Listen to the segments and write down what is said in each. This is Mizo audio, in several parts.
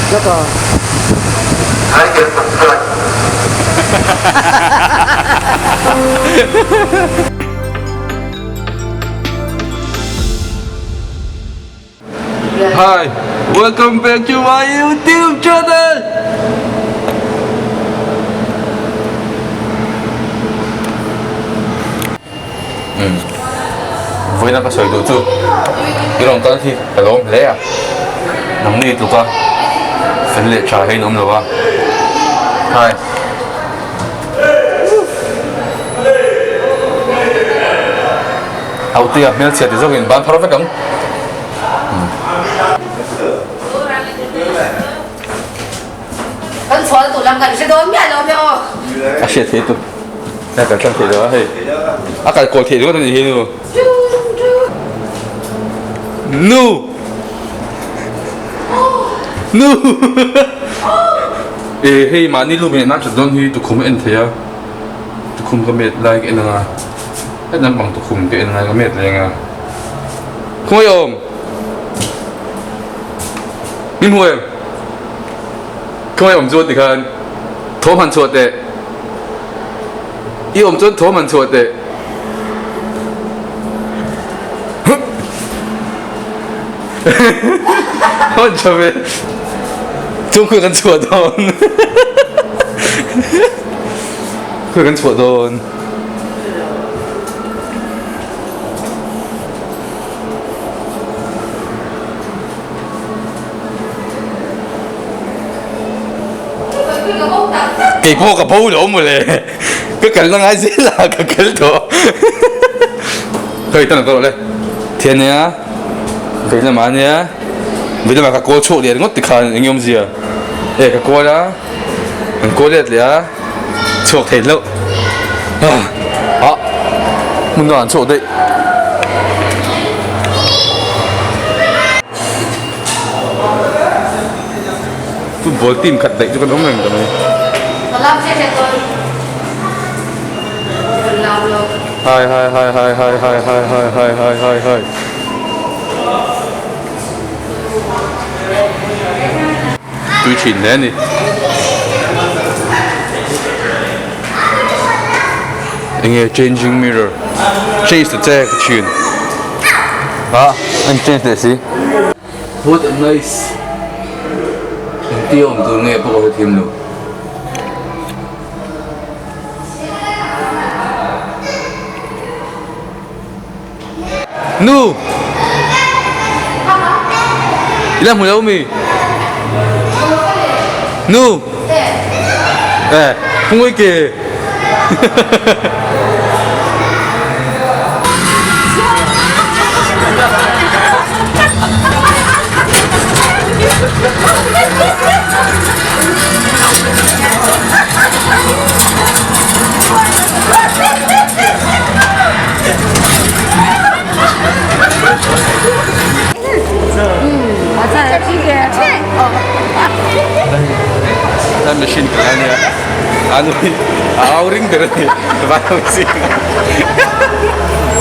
Hi, welcome back to my YouTube channel. Vawiina ka sawi duh chu i rawn kal hi ka lawm hle a, nangni tluka fel leh tha hi an awm lo a. Hi. Autea hmelchhia ti zawkin ban phar vek ang. Kan chhuah tur lam kan hre dawn miah lo nia aw. A hriat theih tu. A kal tlang theih lo a hei. A kal kawl theih ringawt a nih hi nu. Nu! Nu! E hei mahni lu meh nan that dawn hi tukhum a en thei a. Tukhum ka met lai ka en anga. Heti nampang tukhum ka en lai ka met leng a. Khawngaih awm! Min hmu em? Khawngaih awm chuan tikhan thawm han chhuah teh. I awm chuan thawm han chhuah teh. Hawn tha ve. Chungkhuih kan chhuah dawn. Khuih kan chhuah dawn. Kei pawh ka bo lo mawle ka kalna ngai zel a ka kal tawh hei tan ka rawh le thian nia vei lamah ania vei lamah ka kawl chhuak leh ringawt tikhan eng nge awmzia e ka kawl a kan kawl let leh a chhuak thei hlauh ah hmun ah an chhuak daih. Football team khat daih chu kan awm reng ta mai. Hai hai hai hai hai hai hai hai hai hai hai hai. Tui thin hle a ni. Enge changing mirror change ta che ka thin a an change leh si. What a nice engtia awm tur nge pawh ka hrethiam lo. Nu! I la hmu lo mi? Nu! Eh, khawngawi ke? Time machine kal a nia a nu hi a au ring ber a ni vai ho zing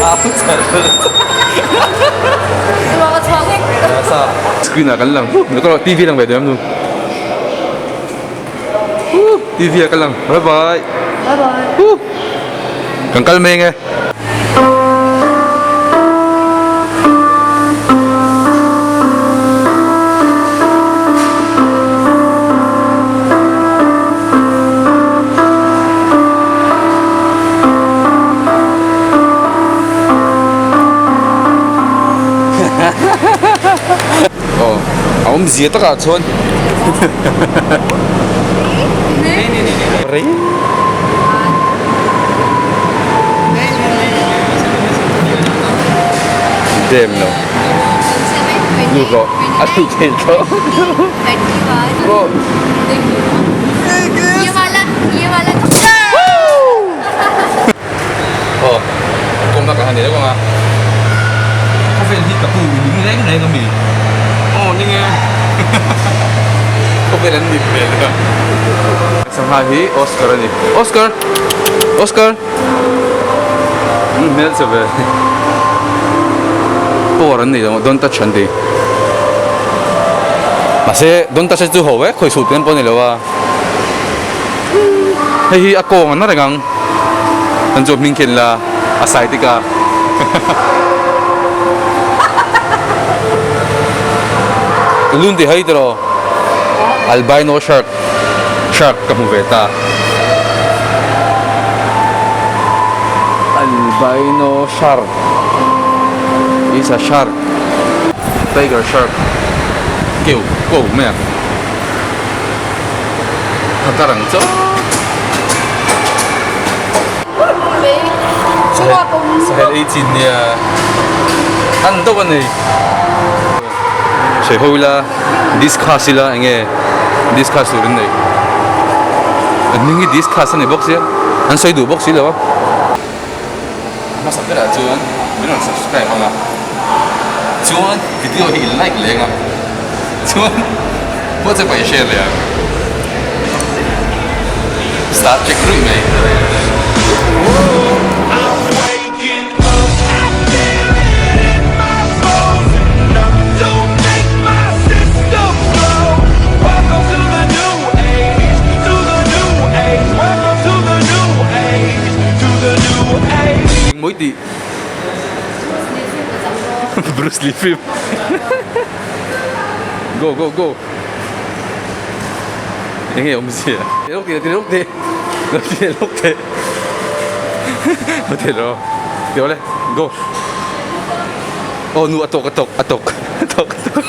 a au char screen ah kan lang tv lang ve dawn em nu. TV ah ka lang bye bye bye bye kan kal mai ange Aw a awmzia takah chuan Dem lo lut rawh a lut thei tawh Aw kawng ka han nei deuh ang a khawvel hi ka pu i ning reng reng a mi aw ning e khawvel an ning hmel a sangha hi Oscar a ni Oscar Oscar hmel che ve power an nei lo don't touch an ti. Mahse don't touch chu ho vek khawi suh tih pawh a ni lo a. Hei hi a kawng an na reng ang. Kan chu hming khen la a sai tik a. Lun ti hai tiraw albino shark shark ka hmu ve ta. Albino shark is a shark tiger shark keuh ko mai a phakar ang chauh. Sahel ei chin nia an deuh a ni. Sawi ho ila discuss ila eng nge discuss tur in nei an hming hi discuss a ni bawk sia an sawi duh bawk si lo a. Hmasa berah chuan min rawn subscribe ang a chuan video hi in like leng a chuan WhatsApp ah i share leh ang start check ruih mai. Mawi tih Bruce Lee film Go go go Enge awmzia Lawk teh lawk teh lawk teh lawk teh Lawk teh lawk teh awle go Aw nu a tawk a tawk a tawk a tawk a tawk.